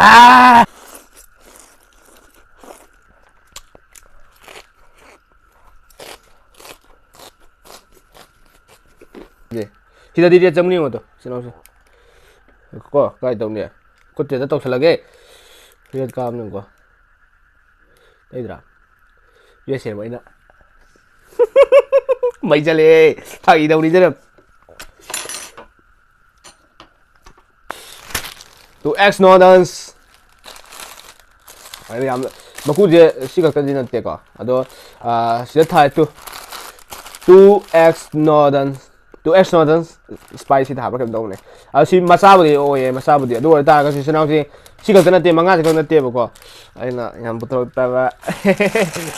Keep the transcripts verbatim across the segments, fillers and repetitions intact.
ꯑꯥ! ꯁꯤꯗꯗꯤ ꯔꯦꯠ ꯆꯪꯅꯤ ꯌꯦꯡꯉꯣ ꯇꯣ, ꯁꯤ ꯂꯧꯁꯤ꯫ ꯀꯣ, ꯀꯥꯏ ꯇꯧꯅꯤ? ꯈꯨꯠꯇꯦꯗ ꯇꯧꯁꯜꯂꯒꯦ꯫ ꯔꯦꯠ ꯀꯥꯕꯅꯤꯀꯣ꯫ ꯂꯩꯗ꯭ꯔꯥ? ꯔꯦꯠ ꯁꯦꯝꯕ ꯑꯩꯅ꯫ ꯃꯩ ꯆꯠꯂꯦ꯫ ꯐꯥꯒꯤ ꯇꯧꯅꯤꯗꯅ꯫ ꯇꯨ ꯑꯦꯛꯁ ꯅꯣ ꯗꯟꯁ꯫ ꯑꯗꯣ ꯌꯥꯝ, ꯃꯀꯨꯁꯦ ꯁꯤ ꯈꯛꯇꯗꯤ ꯅꯠꯇꯦꯀꯣ꯫ ꯑꯗꯣ, ꯑꯥ, ꯁꯤꯗ ꯊꯥꯏ ꯇꯨ, ꯇꯨ ꯑꯦꯛꯁ ꯅꯣ ꯗꯟꯁ꯫ ꯇꯨ ꯑꯦꯛꯁ ꯅꯣ ꯗꯟꯁ ꯁ꯭ꯄꯥꯏꯁꯤ ꯊꯥꯕ꯭ꯔꯥ ꯀꯩꯅꯣꯝ ꯇꯧꯕꯅꯦ꯫ ꯑꯗꯣ ꯁꯤ ꯃꯆꯥꯕꯨꯗꯤ ꯑꯣꯏꯌꯦ, ꯃꯆꯥꯕꯨꯗꯤ꯫ ꯑꯗꯨ ꯑꯣꯏ ꯇꯥꯔꯒꯁꯨ ꯏꯆꯤꯟ ꯏꯅꯥꯎꯁꯤ ꯁꯤ ꯈꯛꯇ ꯅꯠꯇꯦ, ꯃꯉꯥꯁꯤ ꯈꯛ ꯅꯠꯇꯦꯕꯀꯣ꯫ ꯑꯩꯅ ꯌꯥꯝ ꯄꯨꯊꯣꯔꯛꯇꯕ꯫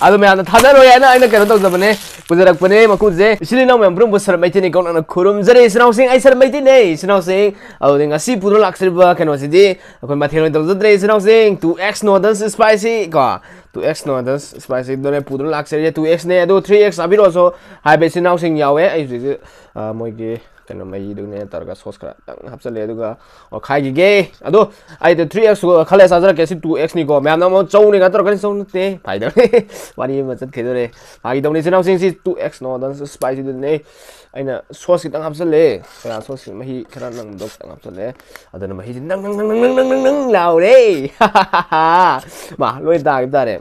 ꯑꯗꯣ ꯃꯌꯥꯝꯅ ꯊꯥꯖꯔꯣꯏ ꯍꯥꯏꯅ ꯑꯩꯅ ꯀꯩꯅꯣ ꯇꯧꯖꯕꯅꯦ, ꯄꯨꯖꯔꯛꯄꯅꯦ ꯃꯀꯨꯁꯦ꯫ ꯏꯆꯤꯜ ꯏꯅꯥꯎ ꯃꯌꯥꯝ ꯄꯨꯝꯅꯃꯛꯄꯨ ꯁꯔꯞ ꯃꯩꯇꯩꯅꯤ ꯀꯧꯅ ꯈꯨꯔꯨꯝꯖꯔꯤ ꯏꯆꯤꯟ ꯏꯅꯥꯎꯁꯤꯡ꯫ ꯑꯩ ꯁꯔꯞ ꯃꯩꯇꯩꯅꯦ ꯏꯆꯤꯟ ꯏꯅꯥꯎꯁꯤꯡ꯫ ꯑꯗꯨꯗꯤ ꯉꯁꯤ ꯄꯨꯗꯨꯅ ꯂꯥꯛꯆꯔꯤꯕ ꯀꯩꯅꯣꯁꯤꯗꯤ ꯑꯩꯈꯣꯏ ꯃꯊꯦꯜ ꯑꯣꯏꯅ ꯇꯧꯖꯗ꯭ꯔꯦ ꯏꯆꯤꯟ ꯏꯅꯥꯎꯁꯤꯡ꯫ ꯇꯨ ꯑꯦꯛꯁ ꯅꯣ ꯗꯟꯁ ꯁ꯭ꯄꯥꯏꯁꯤ ꯀꯣ꯫ ꯇꯨ ꯑꯦꯛꯁ ꯅꯣ ꯗꯟꯁ ꯁ꯭ꯄꯥꯏꯁꯤꯗꯨꯅꯦ ꯄꯨꯗꯨꯅ ꯂꯥꯛꯆꯔꯤꯁꯦ꯫ ꯇꯨ ꯑꯦꯛꯁꯅꯦ꯫ ꯑꯗꯣ ꯊ꯭ꯔꯤ ꯑꯦꯛꯁ ꯍꯥꯞꯄꯤꯔꯛꯑꯣꯁꯨ ꯍꯥꯏꯕ ꯏꯆꯤꯟ ꯏꯅꯥꯎꯁꯤꯡ ꯌꯥꯎꯋꯦ꯫ ꯑꯩ ꯍꯧꯖꯤꯛ, ꯑ, ꯃꯣꯏꯒꯤ ꯀꯩꯅꯣ ꯃꯍꯤꯗꯨꯅꯦ ꯇꯧꯔꯒ ꯁꯣꯁ ꯈꯔ ꯈꯤꯇꯪ ꯍꯥꯞꯆꯜꯂꯦ꯫ ꯑꯗꯨꯒ ꯑꯣꯠꯈꯥꯏꯈꯤꯒꯦ꯫ ꯑꯗꯣ ꯑꯩꯗꯣ ꯊ꯭ꯔꯤ ꯑꯦꯛꯁ ꯈꯜꯂꯦ ꯆꯥꯖꯔꯛꯀꯦ꯫ ꯁꯤ ꯇꯨ ꯑꯦꯛꯁꯅꯤꯀꯣ꯫ ꯃꯌꯥꯝꯅ ꯑꯃꯨꯛ ꯆꯧꯅꯤ ꯀꯥꯏꯅ ꯇꯧꯔꯛꯀꯅꯤ꯫ ꯆꯧ ꯅꯠꯇꯦ꯫ ꯐꯥꯏꯗꯧꯅꯦ꯫ ꯋꯥꯔꯤ ꯑꯃ ꯆꯠꯈꯤꯗꯣꯔꯦ꯫ ꯐꯥꯒꯤ ꯇꯧꯅꯤ ꯏꯆꯤꯟ ꯏꯅꯥꯎꯁꯤꯡ꯫ ꯁꯤ ꯇꯨ ꯑꯦꯛꯁ ꯅꯣ ꯗꯟꯁ ꯁ꯭ꯄꯥꯏꯁꯤꯗꯨꯅꯦ꯫ ꯑꯩꯅ ꯁꯣꯁ ꯈꯤꯇꯪ ꯍꯥꯞꯆꯜꯂꯦ꯫ ꯁꯣꯌꯥ ꯁꯣꯁ ꯃꯍꯤ ꯈꯔ ꯅꯪꯕꯗꯣ ꯈꯤꯇꯪ ꯍꯥꯞꯆꯜꯂꯦ꯫ ꯑꯗꯨꯅ ꯃꯍꯤꯁꯤ ꯅꯪ ꯅꯪ ꯅꯪ ꯂꯥꯎꯔꯦ꯫ ꯃꯥ ꯂꯣꯏ ꯇꯥꯈꯤꯕ ꯇꯥꯔꯦ꯫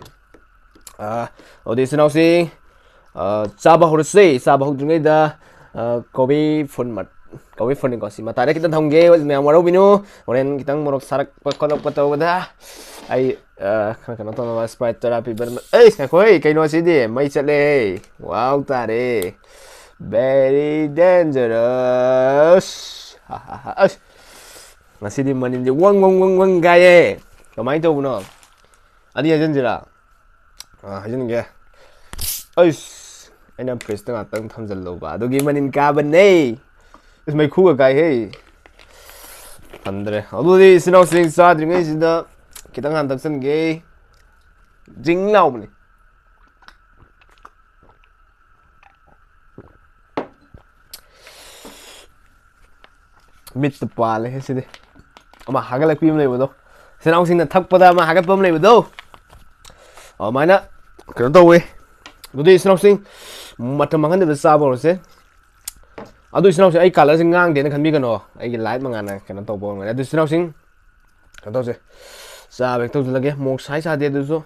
ꯑꯥ, ꯑꯗꯨꯗꯤ ꯏꯆꯤꯟ ꯏꯅꯥꯎꯁꯤ, ꯑꯥ, ꯆꯥꯕ ꯍꯧꯔꯁꯦ꯫ ꯆꯥꯕ ꯍꯧꯗ꯭ꯔꯤꯉꯩꯗ, ꯑꯥ, ꯀꯣꯕꯤ ꯐꯨꯟ ꯃꯠ-, ꯀꯣꯕꯤ ꯐꯨꯟꯅꯤꯀꯣ꯫ ꯁꯤ ꯃꯇꯥꯏꯗ ꯈꯤꯇꯪ ꯊꯝꯒꯦ꯫ ꯃꯌꯥꯝ ꯋꯥꯔꯧꯕꯤꯅꯨ꯫ ꯍꯣꯔꯦꯟ ꯈꯤꯇꯪ ꯃꯣꯔꯣꯛ ꯁꯥꯔꯛꯄ ꯈꯣꯠꯂꯛꯄ ꯇꯧꯕꯗ ꯑꯩ, ꯑꯥ, ꯈꯔ ꯀꯩꯅꯣ ꯇꯧꯅꯕ ꯁ꯭ꯄ꯭ꯔꯥꯏꯠ ꯇꯔꯥ ꯄꯤꯕ ꯑꯃ-, ꯑꯩꯁ, ꯉꯥꯏꯈꯣꯍꯦ, ꯀꯩꯅꯣꯁꯤꯗꯤ ꯃꯩ ꯆꯠꯂꯦ꯫ ꯋꯥꯎ ꯇꯥꯔꯦ꯫ Very dangerous꯫ ꯍꯥ, ꯍꯥ, ꯍꯥ꯫ ꯑꯁ, ꯉꯁꯤꯗꯤ ꯃꯅꯤꯟꯁꯦ ꯋꯪ ꯋꯪ ꯋꯪ ꯋꯪ ꯀꯥꯏꯌꯦ꯫ ꯀꯃꯥꯏꯅ ꯇꯧꯕꯅꯣ? ꯑꯅꯤ ꯍꯥꯏꯖꯤꯟꯁꯤꯔꯥ? ꯑꯥ, ꯍꯥꯏꯖꯤꯟꯒꯦ꯫ ꯑꯩꯁ, ꯑꯩꯅ ꯐ꯭ꯔꯤꯖꯇ ꯉꯥꯛꯇꯪ ꯊꯝꯖꯤꯜꯂꯨꯕ, ꯑꯗꯨꯒꯤ ꯃꯅꯤꯟ ꯀꯥꯕꯅꯦ꯫ ꯏꯁ, ꯃꯩꯈꯨꯒ ꯀꯥꯏꯍꯦ꯫ ꯊꯟꯗ꯭ꯔꯦ꯫ ꯑꯗꯨꯗꯤ ꯏꯆꯤꯟ ꯏꯅꯥꯎꯁꯤꯡ ꯆꯥꯗ꯭ꯔꯤꯉꯩꯁꯤꯗ ꯈꯤꯇꯪ ꯍꯥꯟꯅ ꯊꯛꯆꯤꯟꯒꯦ꯫ ꯖꯤꯡ ꯂꯥꯎꯕꯅꯦ꯫ ꯃꯤꯠꯇ ꯄꯥꯜꯂꯦꯍꯦ ꯁꯤꯗꯤ꯫ ꯑꯃ ꯍꯥꯒꯠꯂꯛꯄꯤ ꯑꯃ ꯂꯩꯕꯗꯣ, ꯏꯆꯤꯟ ꯏꯅꯥꯎꯁꯤꯡꯅ ꯊꯛꯄꯗ ꯑꯃ ꯍꯥꯒꯠꯄ ꯑꯃ ꯂꯩꯕꯗꯣ, ꯑꯗꯨꯃꯥꯏꯅ ꯀꯩꯅꯣ ꯇꯧꯋꯦ꯫ ꯑꯗꯨꯗꯤ ꯏꯆꯤꯟ ꯏꯅꯥꯎꯁꯤꯡ, ꯃꯇꯝ ꯃꯥꯡꯍꯟꯗꯕꯤꯗ ꯆꯥꯕ ꯍꯧꯔꯁꯦ꯫ ꯑꯗꯨ ꯏꯆꯤꯟ ꯏꯅꯥꯎꯁꯤꯡ, ꯑꯩ ꯀꯂꯔꯁꯦ ꯉꯥꯡꯗꯦꯅ ꯈꯟꯕꯤꯒꯅꯣ, ꯑꯩꯒꯤ ꯂꯥꯏꯠ ꯃꯉꯥꯜꯅ ꯀꯩꯅꯣ ꯇꯧꯕ ꯑꯣꯏꯔꯝꯒꯅꯤ꯫ ꯑꯗꯨ ꯏꯆꯤꯟ ꯏꯅꯥꯎꯁꯤꯡ, ꯀꯩꯅꯣ ꯇꯧꯁꯦ, ꯆꯥꯕ ꯍꯦꯛ ꯇꯧꯁꯤꯜꯂꯒꯦ꯫ ꯃꯣꯔꯣꯛ ꯁꯥꯏ ꯁꯥꯗꯦ ꯑꯗꯨꯁꯨ꯫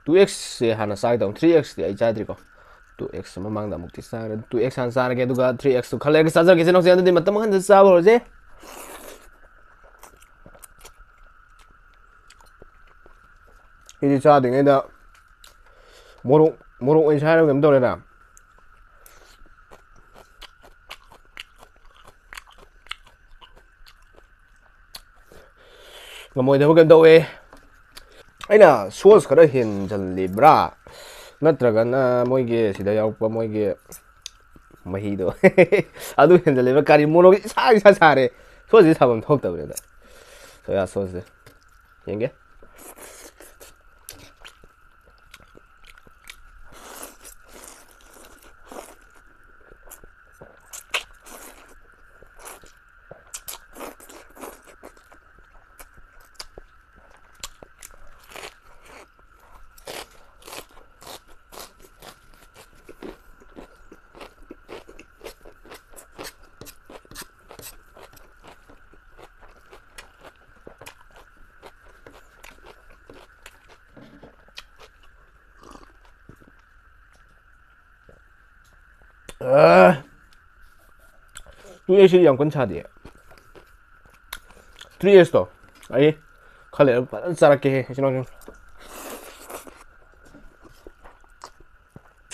ꯇꯨ ꯑꯦꯛꯁꯁꯦ ꯍꯥꯟꯅ ꯆꯥꯒꯦ ꯇꯧꯕꯅꯤ, ꯊ꯭ꯔꯤ ꯑꯦꯛꯁꯇꯤ ꯑꯩ ꯆꯥꯗ꯭ꯔꯤꯀꯣ꯫ ꯇꯨ ꯑꯦꯛꯁ ꯃꯃꯥꯡꯗ ꯑꯃꯨꯛꯇꯤ ꯆꯥꯈ꯭ꯔꯦ꯫ ꯇꯨ ꯑꯦꯛꯁ ꯍꯥꯟꯅ ꯆꯥꯔꯒꯦ, ꯑꯗꯨꯒ ꯊ꯭ꯔꯤ ꯑꯦꯛꯁꯇꯨ ꯈꯜꯂꯒ ꯆꯥꯖꯔꯒꯦ ꯏꯆꯤꯟ ꯏꯅꯥꯎꯁꯤꯡ꯫ ꯑꯗꯨꯗꯤ ꯃꯇꯝ ꯃꯥꯡꯍꯟꯗ ꯆꯥꯕ ꯍꯧꯔꯁꯦ꯫ ꯁꯤꯗꯤ ꯆꯥꯗ꯭ꯔꯤꯉꯩꯗ ꯃꯣꯔꯣꯛ, ꯃꯣꯔꯣꯛ ꯑꯣꯏꯅ ꯁꯥꯏꯔꯒ ꯀꯩꯅꯣ ꯇꯧꯔꯦꯅ꯫ ꯉꯝꯃꯣꯏꯗꯕ ꯀꯩꯅꯣ ꯇꯧꯋꯦ꯫ ꯑꯩꯅ ꯁꯣꯁ ꯈꯔ ꯍꯦꯟꯖꯜꯂꯤꯕ꯭ꯔꯥ, ꯅꯠꯇ꯭ꯔꯒꯅ ꯃꯣꯏꯒꯤ ꯁꯤꯗ ꯌꯥꯎꯔꯛꯄ ꯃꯣꯏꯒꯤ ꯃꯍꯤꯗꯣ ꯑꯗꯨ ꯍꯦꯟꯖꯜꯂꯤꯕ꯭ꯔꯥ? ꯀꯔꯤ, ꯃꯣꯔꯣꯛ ꯏꯁꯥ ꯏꯁꯥ ꯁꯥꯔꯦ꯫ ꯁꯣꯁꯁꯤ ꯁꯥꯐꯝ ꯊꯣꯛꯇꯕꯅꯤꯗ, ꯁꯣꯌꯥ ꯁꯣꯁꯁꯦ꯫ ꯌꯦꯡꯒꯦ꯫ ꯇꯨ ꯑꯦꯁꯤ ꯌꯥꯝ ꯀꯟꯅ ꯁꯥꯗꯦ꯫ ꯊ꯭ꯔꯤ ꯑꯦꯁꯇꯣ ꯑꯩ ꯈꯔ ꯂꯩꯔꯒ ꯐꯖꯅ ꯆꯥꯔꯛꯀꯦꯍꯦ, ꯏꯆꯤꯟ ꯏꯅꯥꯎꯁꯤꯡ꯫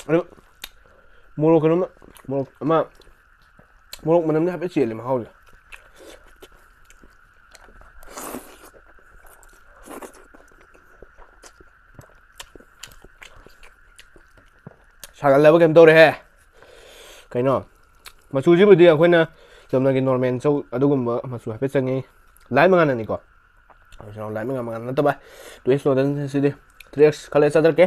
ꯑꯗꯨ ꯃꯣꯔꯣꯛ ꯀꯩꯅꯣꯝꯃ, ꯃꯣꯔꯣꯛ ꯑꯃ, ꯃꯣꯔꯣꯛ ꯃꯅꯝꯗꯤ ꯍꯥꯏꯐꯦꯠ ꯆꯦꯜꯂꯦ ꯃꯍꯥꯎꯁꯦ꯫ ꯁꯥꯒꯠꯂꯕ ꯀꯩꯅꯣꯝ ꯇꯧꯔꯦꯍꯦ꯫ ꯀꯩꯅꯣ, ꯃꯆꯨꯁꯤꯕꯨꯗꯤ ꯑꯩꯈꯣꯏꯅ ꯆꯨꯝꯅꯒꯤ ꯅꯣꯔꯃꯦꯜ ꯆꯧ ꯑꯗꯨꯒꯨꯝꯕ ꯃꯆꯨ ꯍꯥꯏꯐꯦꯠ ꯆꯪꯉꯤ꯫ ꯂꯥꯏꯠ ꯃꯉꯥꯜꯅꯅꯤꯀꯣ꯫ ꯂꯥꯏꯠ ꯃꯉꯥꯜ, ꯃꯉꯥꯜ ꯅꯠꯇꯕ, ꯇꯨ ꯑꯦꯛꯁ ꯅꯣꯗꯜ ꯁꯤꯗꯤ꯫ ꯊ꯭ꯔꯤ ꯑꯦꯛꯁ ꯈꯜꯂꯦ ꯆꯥꯖꯔꯛꯀꯦ꯫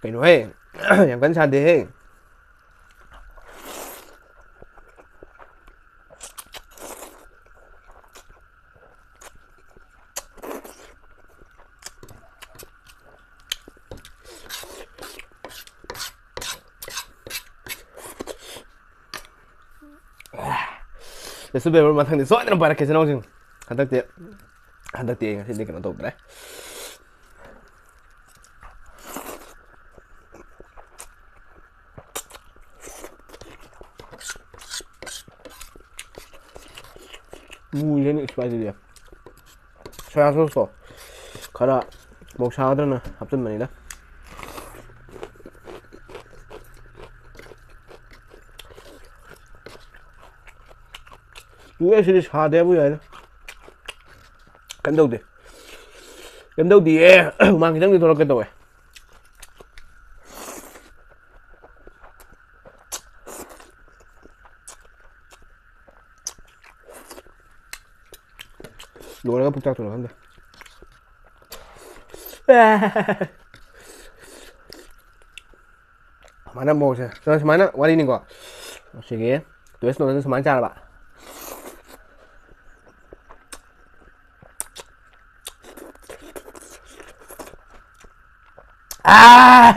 ꯀꯩꯅꯣꯍꯦ, ꯌꯥꯝ ꯀꯟꯅ ꯁꯥꯗꯦꯍꯦ꯫ ꯇꯤꯁꯨ ꯄꯦꯄꯔ ꯃꯊꯪꯗꯤ ꯁꯣꯏꯗꯅ ꯄꯥꯏꯔꯛꯀꯦ, ꯏꯆꯤꯟ ꯏꯅꯥꯎꯁꯤꯡ꯫ ꯍꯟꯗꯛꯇꯤ, ꯍꯟꯗꯛꯇꯤ ꯑꯩ ꯉꯁꯤꯗꯤ ꯀꯩꯅꯣ ꯇꯧꯗ꯭ꯔꯦ꯫ ꯃꯨꯏꯁꯦ ꯅꯦꯛꯁ ꯄꯥꯏꯁꯤꯗꯤ꯫ ꯁꯣꯌꯥ ꯁꯣꯁꯇꯣ ꯈꯔ ꯃꯣꯔꯣꯛ ꯁꯥꯒꯗ꯭ꯔꯅ ꯍꯥꯞꯆꯤꯟꯕꯅꯤꯗ꯫ ꯇꯨ ꯑꯦ ꯁꯤꯗꯤ ꯁꯥꯗꯦꯕꯨ ꯌꯥꯏꯗ꯫ ꯀꯩꯝ ꯇꯧꯗꯦ꯫ ꯀꯩꯝ ꯇꯧꯗꯤꯌꯦ꯫ ꯍꯨꯃꯥꯡ ꯈꯤꯇꯪꯗꯤ ꯊꯣꯛꯂꯛꯀꯦ ꯇꯧꯋꯦ꯫ ꯂꯣꯏꯔꯒ ꯄꯨꯛ ꯆꯥꯛꯇꯣꯏꯔꯣ ꯈꯪꯗꯦ꯫ ꯁꯨꯃꯥꯏꯅ ꯃꯣꯔꯣꯛꯁꯦ꯫ ꯁꯨꯃꯥꯏꯅ ꯋꯥꯔꯤꯅꯤꯀꯣ꯫ ꯁꯤꯒꯤ ꯇꯨ ꯑꯦꯁ ꯅꯣꯗꯜꯁꯦ ꯁꯨꯃꯥꯏꯅ ꯆꯥꯔꯕ꯫ ꯑꯥ!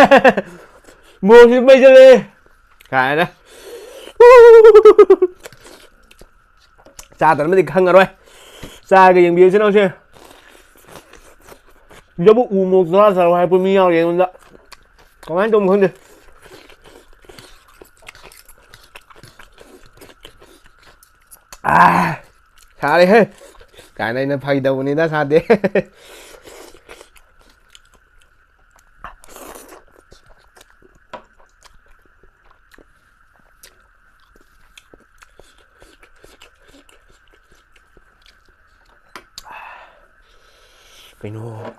ꯃꯣꯔꯣꯛꯁꯤ ꯃꯩ ꯆꯠꯂꯦ꯫ ꯀꯥꯏꯅ꯫ ꯆꯥꯗ꯭ꯔꯃꯗꯤ ꯈꯪꯉꯔꯣꯏ꯫ ꯆꯥꯔꯒ ꯌꯦꯡꯕꯤꯌꯨ, ꯏꯆꯤꯟ ꯏꯅꯥꯎꯁꯦ꯫ ꯁꯤꯗꯕꯨ ꯎ ꯃꯣꯔꯣꯛ ꯇꯔꯥ ꯆꯥꯔꯣ ꯍꯥꯏꯔꯛꯄ ꯃꯤ ꯌꯥꯎꯔꯤ ꯑꯩꯉꯣꯟꯗ꯫ ꯀꯃꯥꯏꯅ ꯇꯧꯕꯅꯣ ꯈꯪꯗꯦ꯫ ꯑꯥ! ꯁꯥꯔꯦꯍꯦ꯫ ꯀꯥꯏꯅ ꯑꯩꯅ ꯐꯥꯒꯤ ꯇꯧꯕꯅꯤꯗ, ꯁꯥꯗꯦ꯫ ꯀꯩꯅꯣ꯫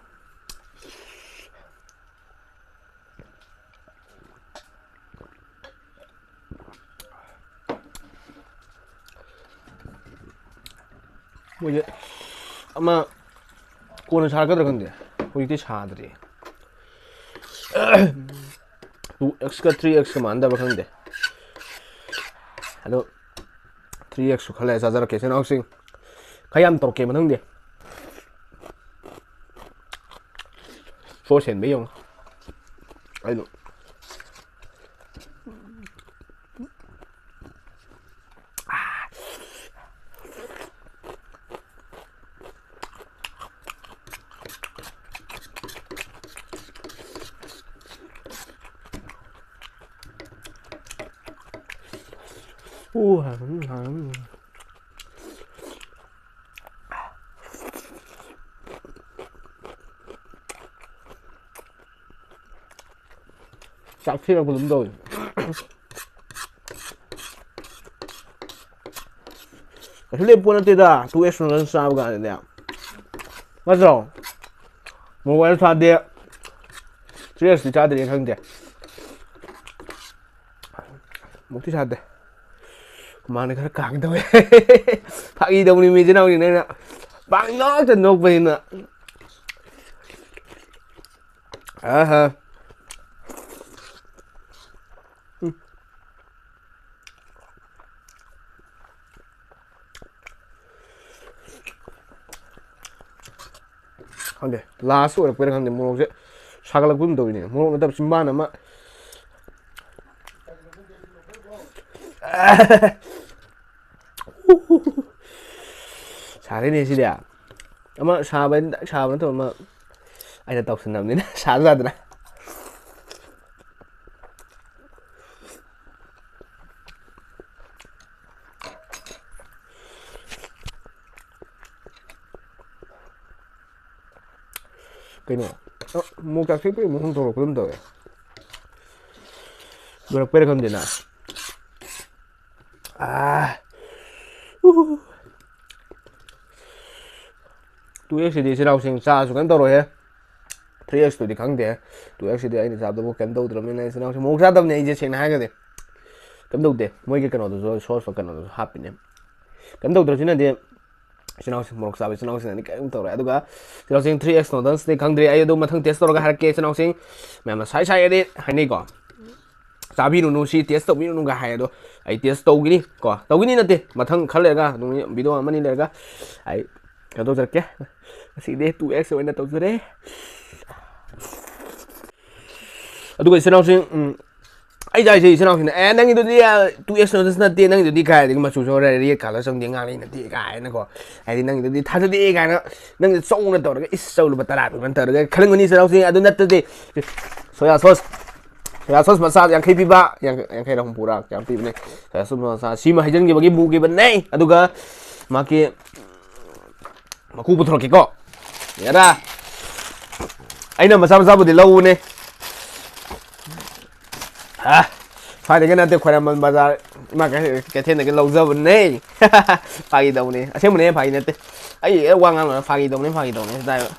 ꯃꯣꯏꯁꯦ ꯑꯃ ꯀꯣꯟꯅ ꯁꯥꯔꯛꯀꯗ꯭ꯔꯥ ꯈꯪꯗꯦ꯫ ꯍꯧꯖꯤꯛꯇꯤ ꯁꯥꯗ꯭ꯔꯤ꯫ Two X ꯀ three X ꯀ ꯃꯥꯟꯅꯗꯕ꯭ꯔꯥ ꯈꯪꯗꯦ꯫ ꯑꯗꯣ three X ꯁꯨ ꯈꯔ ꯂꯩꯔ ꯆꯥꯖꯔꯛꯀꯦ, ꯏꯆꯤꯟ ꯏꯅꯥꯎꯁꯤꯡ꯫ ꯈꯔ ꯌꯥꯝ ꯇꯧꯔꯛꯀꯦ ꯃꯊꯪꯗꯤ꯫ ꯁꯣꯔ ꯁꯦꯟꯕ ꯌꯦꯡꯉꯣ꯫ ꯑꯩꯅ ꯆꯥꯛ ꯊꯤꯔꯛꯄ ꯑꯗꯨꯝ ꯇꯧꯋꯤ꯫ ꯀꯩꯁꯨ ꯂꯩ ꯄꯣꯠ ꯅꯠꯇꯦꯗ, two X ꯅ ꯆꯥꯕ ꯀꯥꯟꯗꯗꯤ꯫ ꯅꯠꯇ꯭ꯔꯣ? Mobile ꯊꯥꯗꯦ, three X ꯇꯤ ꯆꯥꯗ꯭ꯔꯤ ꯈꯪꯗꯦ꯫ ꯃꯨꯛꯇꯤ ꯁꯥꯗꯦ꯫ ꯃꯥꯅ ꯈꯔ ꯀꯥꯒꯦ ꯇꯧꯋꯦ꯫ ꯐꯥꯒꯤ ꯇꯧꯕꯅꯤ, ꯃꯤ ꯏꯆꯤꯟ ꯏꯅꯥꯎꯅꯤꯅ ꯑꯩꯅ ꯄꯥꯡꯅꯣꯛꯇ ꯅꯣꯛꯄꯅꯤꯅ꯫ ꯑꯍ꯫ ꯎꯝ꯫ ꯈꯪꯗꯦ, last ꯑꯣꯏꯔꯛꯄꯩꯔꯥ ꯈꯪꯗꯦ, ꯃꯣꯔꯣꯛꯁꯦ ꯁꯥꯒꯠꯂꯛꯄꯒꯨꯝ ꯇꯧꯋꯤꯅꯦ꯫ ꯃꯣꯔꯣꯛ ꯅꯠꯇꯕ ꯆꯤꯝꯕꯥꯟ ꯑꯃ ꯁꯥꯔꯦꯅꯦ ꯁꯤꯗꯤ꯫ ꯑꯃ ꯁꯥꯕ, ꯁꯥꯕ ꯅꯠꯇꯕ ꯑꯃ ꯑꯩꯅ ꯇꯧꯁꯟꯅꯕꯅꯤꯅ ꯁꯥꯁꯨ ꯁꯥꯗꯅ꯫ ꯀꯩꯅꯣ? ꯑ, ꯃꯣꯔꯣꯛ ꯆꯥꯛꯁꯦ ꯄꯨꯔꯥ ꯃꯈꯣꯟ ꯊꯣꯛꯂꯛꯄ ꯑꯗꯨꯝ ꯇꯧꯋꯦ꯫ ꯂꯣꯏꯔꯛꯄꯩꯔꯥ ꯈꯪꯗꯦꯅ꯫ ꯑꯥ꯫ ꯎ꯫ Two X ꯁꯤꯗꯤ ꯏꯆꯤꯟ ꯏꯅꯥꯎꯁꯤꯡ ꯆꯥꯁꯨ ꯀꯩꯝ ꯇꯧꯔꯣꯏꯍꯦ꯫ Three X ꯇꯨꯗꯤ ꯈꯪꯗꯦ꯫ Two X ꯁꯤꯗꯤ ꯑꯩꯅ ꯆꯥꯕꯗꯕꯨ ꯀꯩꯝ ꯇꯧꯗ꯭ꯔꯕꯅꯤꯅ ꯏꯆꯤꯟ ꯏꯅꯥꯎꯁꯤꯡ ꯃꯣꯔꯣꯛ ꯆꯥꯗꯕꯅꯦ ꯑꯩꯁꯦ, ꯁꯦꯡꯅ ꯍꯥꯏꯔꯒꯗꯤ꯫ ꯀꯩꯝ ꯇꯧꯗꯦ꯫ ꯃꯣꯏꯒꯤ ꯀꯩꯅꯣꯗꯨꯁꯨ, sauce ꯀꯩꯅꯣꯗꯨꯁꯨ ꯍꯥꯞꯄꯤꯅꯦ꯫ ꯀꯩꯝ ꯇꯧꯗ꯭ꯔꯁꯤꯅꯗꯤ ꯏꯆꯤꯟ ꯏꯅꯥꯎꯁꯤꯡ, ꯃꯣꯔꯣꯛ ꯆꯥꯕ ꯏꯆꯤꯟ ꯏꯅꯥꯎꯁꯤꯡꯅꯗꯤ ꯀꯔꯤꯝ ꯇꯧꯔꯣꯏ꯫ ꯑꯗꯨꯒ ꯏꯆꯤꯟ ꯏꯅꯥꯎꯁꯤꯡ, three X noodles ꯅꯤ ꯈꯪꯗ꯭ꯔꯦ, ꯑꯩ ꯑꯗꯨ ꯃꯊꯪ test ꯇꯧꯔꯒ ꯍꯥꯏꯔꯛꯀꯦ꯫ ꯏꯆꯤꯟ ꯏꯅꯥꯎꯁꯤꯡ, ꯃꯌꯥꯝꯅ ꯁꯥꯏ ꯁꯥꯏ ꯑꯗꯤ ꯍꯥꯏꯅꯩꯀꯣ, "ꯆꯥꯕꯤꯔꯨꯅꯨ, ꯁꯤ test ꯇꯧꯕꯤꯔꯨꯅꯨꯒ" ꯍꯥꯏ꯫ ꯑꯗꯣ ꯑꯩ test ꯇꯧꯒꯅꯤ ꯀꯣ, ꯇꯧꯒꯅꯤ ꯅꯠꯇꯦ, ꯃꯊꯪ ꯈꯔ ꯂꯩꯔꯒ, ꯅꯨꯃꯤꯠ video ꯑꯃꯅꯤ ꯂꯩꯔꯒ ꯑꯩ ꯀꯩꯅꯣ ꯇꯧꯖꯔꯛꯀꯦ꯫ ꯉꯁꯤꯗꯤ two X ꯑꯣꯏꯅ ꯇꯧꯖꯔꯦ꯫ ꯑꯗꯨꯒ ꯏꯆꯤꯟ ꯏꯅꯥꯎꯁꯤꯡ, ꯎꯝ, ꯑꯩ ꯆꯥꯏꯁꯦ ꯏꯆꯤꯟ ꯏꯅꯥꯎꯁꯤꯡꯅ, "ꯑꯦ, ꯅꯪꯒꯤꯗꯨꯗꯤ, ꯑ, two X noodles ꯅꯠꯇꯦ, ꯅꯪꯒꯤꯗꯨꯗꯤ ꯀꯥꯏꯗꯒꯤ ꯃꯆꯨꯁꯨ ꯍꯣꯔꯦꯟ red colour ꯆꯪꯗꯦ, ꯉꯥꯡꯂꯤ ꯅꯠꯇꯦ" ꯀꯥꯏꯅꯀꯣ꯫ ꯍꯥꯏꯗꯤ, "ꯅꯪꯒꯤꯗꯨꯗꯤ ꯊꯥꯖꯗꯦ" ꯀꯥꯏꯅ, ꯅꯪꯒꯤ ꯆꯧꯅ ꯇꯧꯔꯒ, ꯏꯁ, ꯆꯧ ꯂꯨꯄꯥ ꯇꯔꯥ ꯄꯤꯕ ꯇꯧꯔꯒ ꯈꯜꯂꯝꯒꯅꯤ ꯏꯆꯤꯟ ꯏꯅꯥꯎꯁꯤꯡ꯫ ꯑꯗꯨ ꯅꯠꯇꯗꯤ, soya sauce, soya sauce ꯃꯆꯥ ꯌꯥꯡꯈꯩ ꯄꯤꯕ, ꯌꯥꯡ-, ꯌꯥꯡꯈꯩꯔ ꯍꯨꯝꯐꯨꯔꯥ ꯀꯌꯥꯝ ꯄꯤꯕꯅꯦ? Soya sauce ꯃꯆꯥ ꯁꯤꯃ ꯍꯩꯖꯤꯟꯈꯤꯕꯒꯤ ꯃꯨꯈꯤꯕꯅꯦ꯫ ꯑꯗꯨꯒ ꯃꯥꯒꯤ ꯃꯀꯨ ꯄꯨꯊꯣꯔꯛꯀꯦꯀꯣ꯫ ꯌꯥꯔꯥ꯫ ꯑꯩꯅ ꯃꯆꯥ ꯃꯆꯥꯕꯨꯗꯤ ꯂꯧꯕꯅꯦ꯫ ꯍꯥ? ꯁ꯭ꯋꯥꯏꯗꯒꯤ ꯅꯠꯇꯦ, ꯈ꯭ꯋꯥꯏꯔꯝꯕꯟ ꯕꯖꯥꯔ, ꯏꯃꯥ ꯀꯩ-, ꯀꯩꯊꯦꯜꯗꯒꯤ ꯂꯧꯖꯕꯅꯦ꯫ ꯐꯥꯒꯤ ꯇꯧꯕꯅꯦ꯫ ꯑꯁꯦꯡꯕꯅꯦ, ꯐꯥꯒꯤ ꯅꯠꯇꯦ꯫ ꯑꯩ ꯍꯦꯛ ꯋꯥ ꯉꯥꯡꯕꯗ ꯐꯥꯒꯤ ꯇꯧꯕꯅꯦ, ꯐꯥꯒꯤ ꯇꯧꯕꯅꯦ꯫ ꯁꯤꯗ ꯍꯥꯏꯕ꯫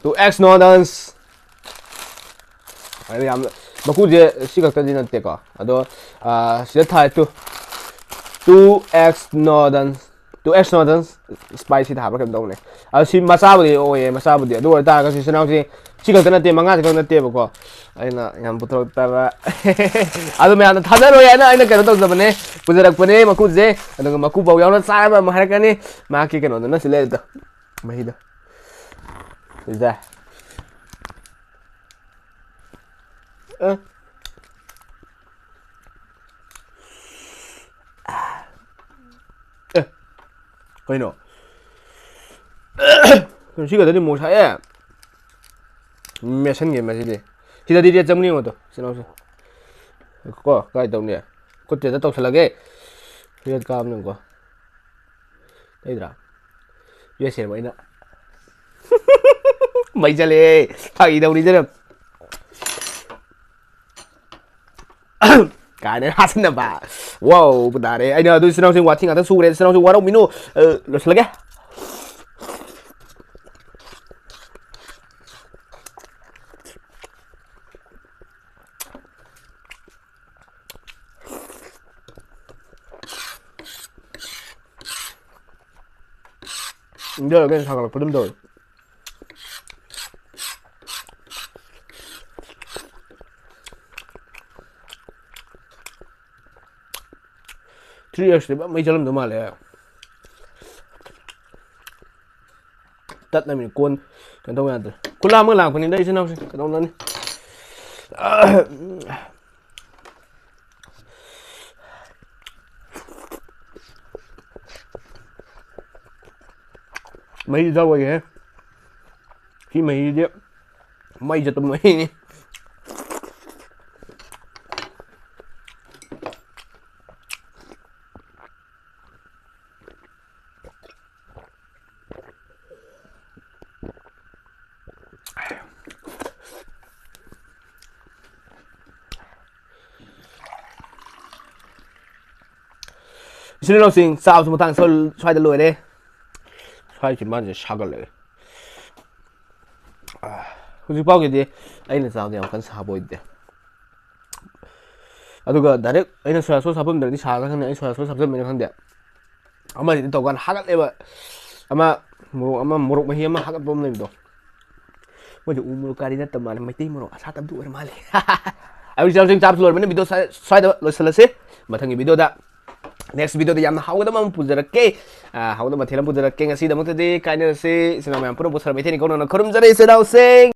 Two X noodles꯫ ꯑꯗꯨ ꯌꯥꯝ, ꯃꯀꯨꯁꯦ ꯁꯤ ꯈꯛꯇꯗꯤ ꯅꯠꯇꯦꯀꯣ꯫ ꯑꯗꯣ, ꯑꯥ, ꯁꯤꯗ ꯊꯥꯏ two, two X noodles꯫ Two X noodles spicy ꯊꯥꯕ꯭ꯔꯥ ꯀꯩꯅꯣꯝ ꯇꯧꯕꯅꯦ꯫ ꯑꯗꯣ ꯁꯤ ꯃꯆꯥꯕꯨꯗꯤ ꯑꯣꯏꯌꯦ, ꯃꯆꯥꯕꯨꯗꯤ꯫ ꯑꯗꯨ ꯑꯣꯏꯇꯥꯔꯒꯁꯨ ꯏꯆꯤꯟ ꯏꯅꯥꯎꯁꯤ ꯁꯤ ꯈꯛꯇ ꯅꯠꯇꯦ, ꯃꯉꯥꯁꯤ ꯈꯛ ꯅꯠꯇꯦꯕꯀꯣ꯫ ꯑꯩꯅ ꯌꯥꯝ ꯄꯨꯊꯣꯔꯛꯇꯕ꯫ ꯑꯗꯣ ꯃꯌꯥꯝꯅ ꯊꯥꯖꯔꯣꯏ ꯍꯥꯏꯅ ꯑꯩꯅ ꯀꯩꯅꯣ ꯇꯧꯖꯕꯅꯦ, ꯄꯨꯖꯔꯛꯄꯅꯦ ꯃꯀꯨꯁꯦ꯫ ꯑꯗꯨꯒ ꯃꯀꯨ ꯐꯥꯎ ꯌꯥꯎꯅ ꯆꯥꯔꯕ ꯑꯃ ꯍꯥꯏꯔꯛꯀꯅꯤ꯫ ꯃꯍꯥꯛꯀꯤ ꯀꯩꯅꯣꯗꯨꯅ ꯁꯤ ꯂꯩꯔꯦꯗꯣ, ꯃꯍꯤꯗꯣ꯫ ꯁꯤꯗ꯫ ꯑꯦ꯫ ꯑꯦ꯫ ꯀꯩꯅꯣ? ꯁꯤ ꯈꯛꯇꯗꯤ ꯃꯣꯔꯣꯛ ꯁꯥꯏꯌꯦ꯫ ꯃꯦꯠꯁꯟꯒꯦ ꯃꯁꯤꯗꯤ꯫ ꯁꯤꯗꯗꯤ ꯔꯦꯠ ꯆꯪꯕꯅꯤ ꯌꯦꯡꯉꯣ ꯇꯨ, ꯏꯆꯤꯟ ꯏꯅꯥꯎꯁꯦ꯫ ꯀꯣ, ꯀꯥꯏ ꯇꯧꯅꯤ? ꯈꯨꯠꯇ ꯍꯦꯛꯇ ꯇꯧꯁꯜꯂꯒꯦ꯫ ꯔꯦꯠ ꯀꯥꯕꯅꯤꯅꯀꯣ꯫ ꯂꯩꯗ꯭ꯔꯥ? ꯌꯨ ꯑꯦꯁ ꯑꯦ ꯑꯩꯅ꯫ ꯃꯩ ꯆꯠꯂꯦ꯫ ꯐꯥꯒꯤ ꯇꯧꯅꯤꯗꯅ꯫ ꯀꯥꯏꯅ ꯍꯥꯠꯆꯤꯟꯅꯕ꯫ ꯋꯥꯎ, ꯇꯥꯔꯦ꯫ ꯑꯩꯅ ꯑꯗꯨ ꯏꯆꯤꯟ ꯏꯅꯥꯎꯁꯤꯡ ꯋꯥꯊꯤ ꯉꯥꯛꯇ ꯁꯨꯔꯦ꯫ ꯏꯆꯤꯟ ꯏꯅꯥꯎꯁꯤꯡ ꯋꯥꯔꯧꯕꯤꯅꯨ꯫ ꯑ, ꯂꯣꯏꯁꯤꯜꯂꯒꯦ꯫ ꯏꯪꯊꯔꯒ ꯍꯦꯟꯅ ꯁꯥꯒꯠꯂꯛꯄ ꯑꯗꯨꯝ ꯇꯧꯋꯦ꯫ ꯊ꯭ꯔꯤ ꯑꯦꯛꯁꯇꯤ ꯐꯖꯅ ꯃꯩ ꯆꯠꯂꯝꯗꯧ ꯃꯥꯜꯂꯦ꯫ ꯇꯠꯅꯕꯅꯤ ꯀꯣꯟ ꯀꯩꯅꯣ ꯇꯧꯕ ꯌꯥꯗ꯭ꯔꯦ꯫ ꯈꯨꯠꯂꯥ ꯑꯃꯒ ꯂꯥꯛꯄꯅꯤꯗ ꯏꯆꯤꯟ ꯏꯅꯥꯎꯁꯤꯡ ꯀꯩꯗꯧꯅꯅꯤ꯫ ꯃꯍꯤꯗꯤ ꯊꯛꯑꯣꯏꯍꯦ꯫ ꯁꯤ ꯃꯍꯤꯁꯤꯗꯤ ꯃꯩ ꯆꯠꯄ ꯃꯍꯤꯅꯤ꯫ ꯏꯆꯤꯟ ꯏꯅꯥꯎꯁꯤꯡ, ꯆꯥꯕꯁꯨ ꯃꯇꯥꯡ ꯁ꯭ꯋꯥꯏ-, ꯁ꯭ꯋꯥꯏꯗ ꯂꯣꯏꯔꯦ꯫ ꯁ꯭ꯋꯥꯏ ꯆꯤꯝꯕꯥꯟꯁꯦ ꯁꯥꯒꯠꯂꯛꯑꯦ꯫ ꯑꯥ, ꯍꯧꯖꯤꯛ ꯐꯥꯎꯒꯤꯗꯤ ꯑꯩꯅ ꯆꯥꯕꯗ ꯌꯥꯝ ꯀꯟꯅ ꯁꯥꯕ ꯑꯣꯏꯗꯦ꯫ ꯑꯗꯨꯒ direct ꯑꯩꯅ soya sauce ꯍꯥꯞꯄꯝꯗ꯭ꯔꯗꯤ ꯁꯥꯒꯗ꯭ꯔꯥ ꯈꯪꯗꯦ, ꯑꯩ soya sauce ꯍꯥꯞꯆꯟꯕꯩꯅ ꯈꯪꯗꯦ꯫ ꯑꯃꯁꯤꯗꯤ ꯇꯧꯀꯥꯟꯗ ꯍꯥꯒꯠꯂꯦꯕ꯫ ꯑꯃ ꯃꯣꯔꯣꯛ, ꯑꯃ ꯃꯣꯔꯣꯛ ꯃꯍꯤ ꯑꯃ ꯍꯥꯒꯠꯄ ꯑꯃ ꯂꯩꯕꯗꯣ꯫ ꯃꯣꯏꯗꯤ ꯎ ꯃꯣꯔꯣꯛ ꯀꯥꯔꯤ ꯅꯠꯇꯕ ꯃꯥꯜꯂꯦ, ꯃꯩꯇꯩ ꯃꯣꯔꯣꯛ ꯑꯁꯥꯇꯕꯗꯨ ꯑꯣꯏꯔ ꯃꯥꯜꯂꯦ꯫ ꯑꯩ ꯍꯧꯖꯤꯛ ꯍꯧꯖꯤꯛ ꯆꯥꯕꯁꯨ ꯂꯣꯏꯔꯕꯅꯤꯅ video ꯁ꯭ꯋꯥꯏ-, ꯁ꯭ꯋꯥꯏꯗ ꯂꯣꯏꯁꯤꯜꯂꯁꯤ꯫ ꯃꯊꯪꯒꯤ videoꯗ, next videoꯗꯤ ꯌꯥꯝꯅ ꯍꯥꯎꯒꯗꯕ ꯑꯃ ꯄꯨꯖꯔꯛꯀꯦ꯫ ꯑꯥ, ꯍꯥꯎꯒꯗꯕ ꯃꯊꯦꯜ ꯑꯃ ꯄꯨꯖꯔꯛꯀꯦ꯫ ꯉꯁꯤꯗꯃꯛꯇꯗꯤ ꯀꯥꯏꯅꯔꯁꯤ꯫ ꯏꯆꯤꯟ ꯏꯅꯥꯎ ꯃꯌꯥꯝ ꯄꯨꯝꯅꯃꯛꯄꯨ ꯁꯔ ꯃꯩꯇꯩꯅꯤ ꯀꯧꯅꯅ ꯈꯨꯔꯨꯝꯖꯔꯤ, ꯏꯆꯤꯟ ꯏꯅꯥꯎꯁꯤꯡ꯫